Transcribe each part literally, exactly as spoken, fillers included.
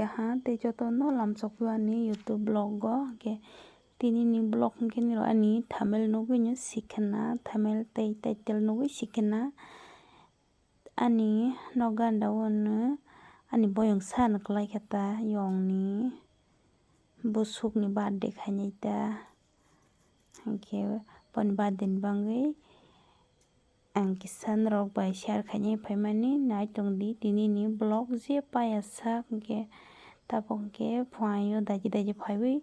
Keha tei jotono lamsokphaio ani YouTube vlog o, hwnkhe tinini vlog hwnkhe nini ani thumbnail nugwi no sikha na, thumbnail tei title nugwi sikha na. Ani nok ganda o no ani boyong sana kwlai kha ta, yongni bwswkni birthday khainai ta, hwnkhe boni birthday ni bagwi ang kisa norok bai share khainai phaimani. Nai tongdi tinini vlog je paiya sak, hwnkhe tabuk hwnkhe phuaio daidi daidi phaiwi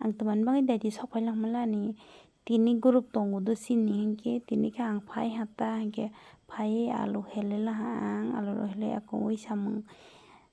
ang twmani bagwi daidi sok phailak mani. Tini group tongo do chini, hinkhe tini khe ang phai ha ta, hinkhe phaiwi alu helelaha ang, alu rok helai akungwi samung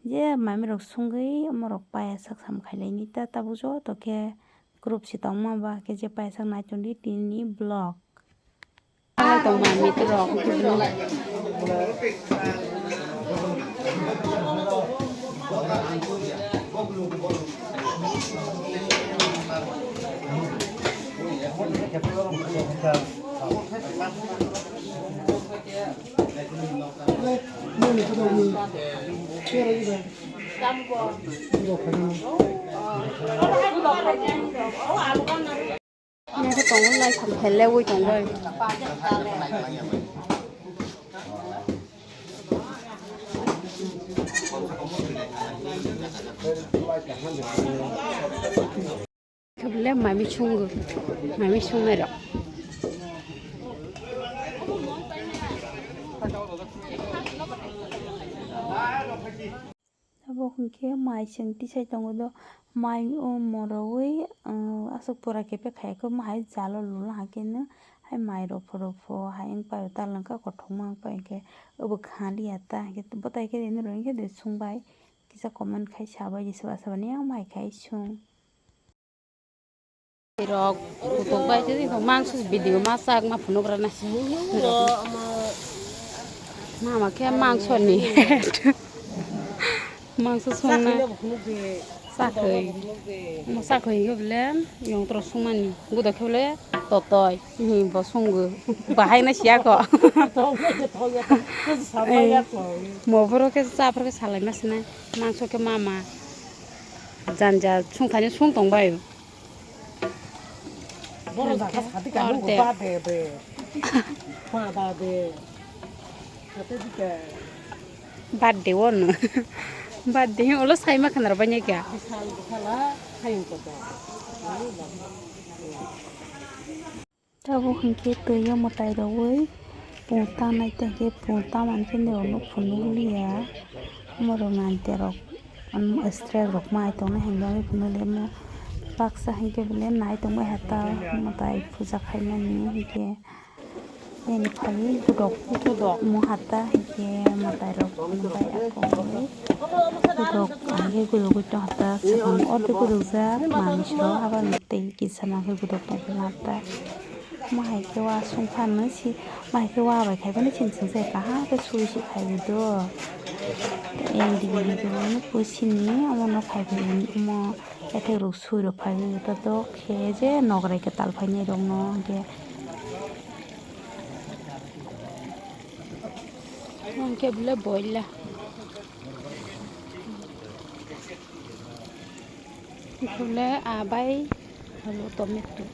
je mamirok sungwi omorok paiya sak samung khailaini ta, tabuk joto khe group se tongma ba khe je paiya sak nai tongdi tini vlog. Tongma mitrok. Nokha tongo, naithok heleui tongo. Khe bole mami sungo, mami sungnai rok. Abo hwnkhe mai chwng tisai tongo do, mai o morowi, um, aswk pura khe pekha khe omo hai jalo lula hakhe no hai mai rwpho rwpho hai wng pai o talwng kha kothokma wng pai khe obo kha liya ta hwnkhe bwtai khe rw hwnkhe de sungbai kisa comment khai sabai di soba soba ni yang mai khai sung. Rok kutuk bai twi twi mangso video ma sak ma phunuk rana. Mama khe mangso ni mangso songna. Sakhoi. Mo sakhoi khe bole yong tro sungmani. Gudo khe bole totoi. Hi bo sungo. Bahai na siya ko. Mo boro khe cha phor khe salai ma sinai. Mangso khe mama. Janja sungthani sung tong bai. Borok jaga sadi kanu ba de de. Ma ba de. Kate dike. Birthday o no. Birthday ulo sai ma khana rw banya kya. Bisal bisala hayung kota. Tabuk hinkhe twi o mwtai rogwi pung tanai tei hinkhe pung tamani khe norok no phunuk liya. Omorok naithe rok strek rok mai tongnai hinwi phunuk liya. Omo baksa hinkhe bole nai tongbai ha ta mwtai puja khaimani hinkhe nini phaiwi gudok gudok mo ha ta hinkhe mwtai rok bai akongwi gudok hinkhe gudogwi tong ha ta swkang o tei gudokjak manwi sro habani tei kisa nangkhe gudok tongkhe ma ta. Mo hai khe wa sung phan si, mo hai khe wa bai khai phano chini chwng chai kaham khe sui si khai ri do. Tei indi indi khe bo no sini omo no khai phai omo ethek rok sui rok phai ri do khe je nokrai kwtal phai nai rok no hwnkhe. Hwnkhe bole boila. Bole abai. Alo tomato.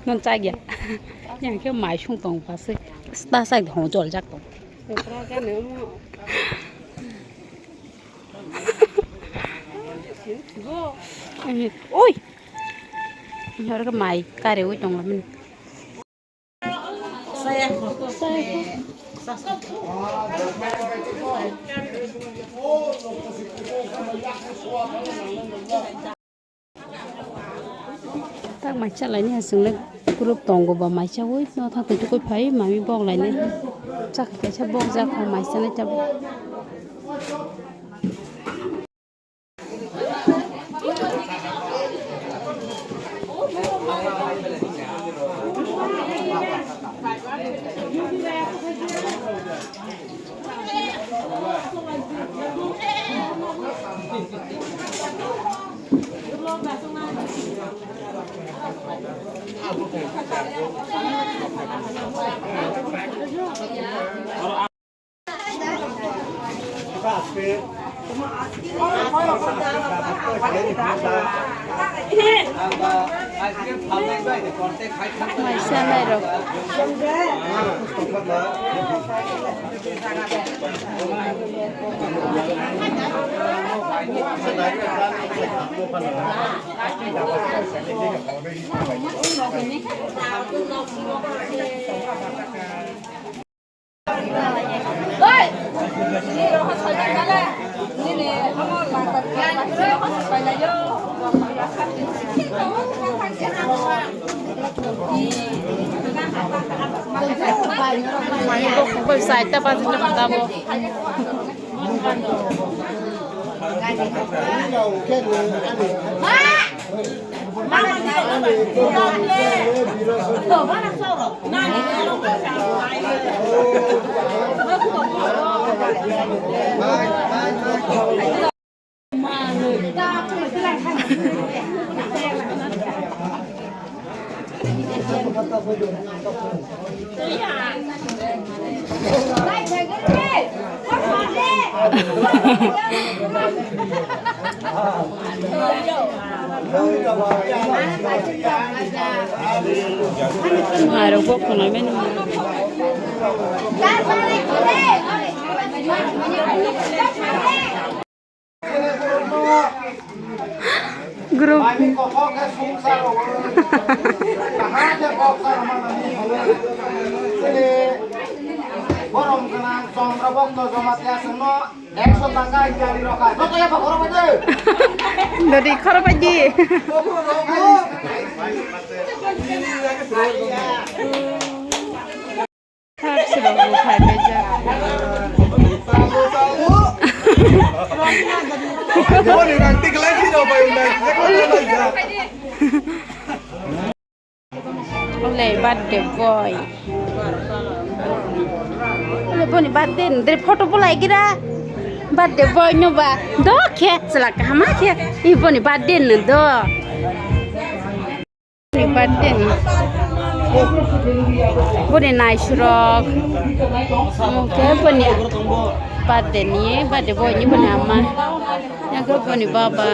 Non chagya. Yang khe mai sung tong pasai. Sta sai dhong jol jak tong. Oi. Oro khe mai kare oi tong lamani. Tak mai chalaini ha chwng le group tongo ba mai chawi no thang twi tukui phai mami bok lainai chakha kaisa bok jak kha mai chanai tabuk. Maisa nairok. Website ta pasi na kata bo. Mairok bo khwnai mani. Group. Borom gwnang Chandra Bhakta Jamatia songno ekso taka jari rokha. Joto yapha khoro bai de. Dadi khoro bai di. Thar sirok bo phai paijak. Ole birthday boy. Ole boni birthday ni dre photo bo lai gira. Birthday boy no ba do khe chwla kaham khe. I boni birthday no do. Ni birthday ni. Boni naisurok. Omo khe boni birthday ni, birthday boy ni boni ama. Yang khe boni baba.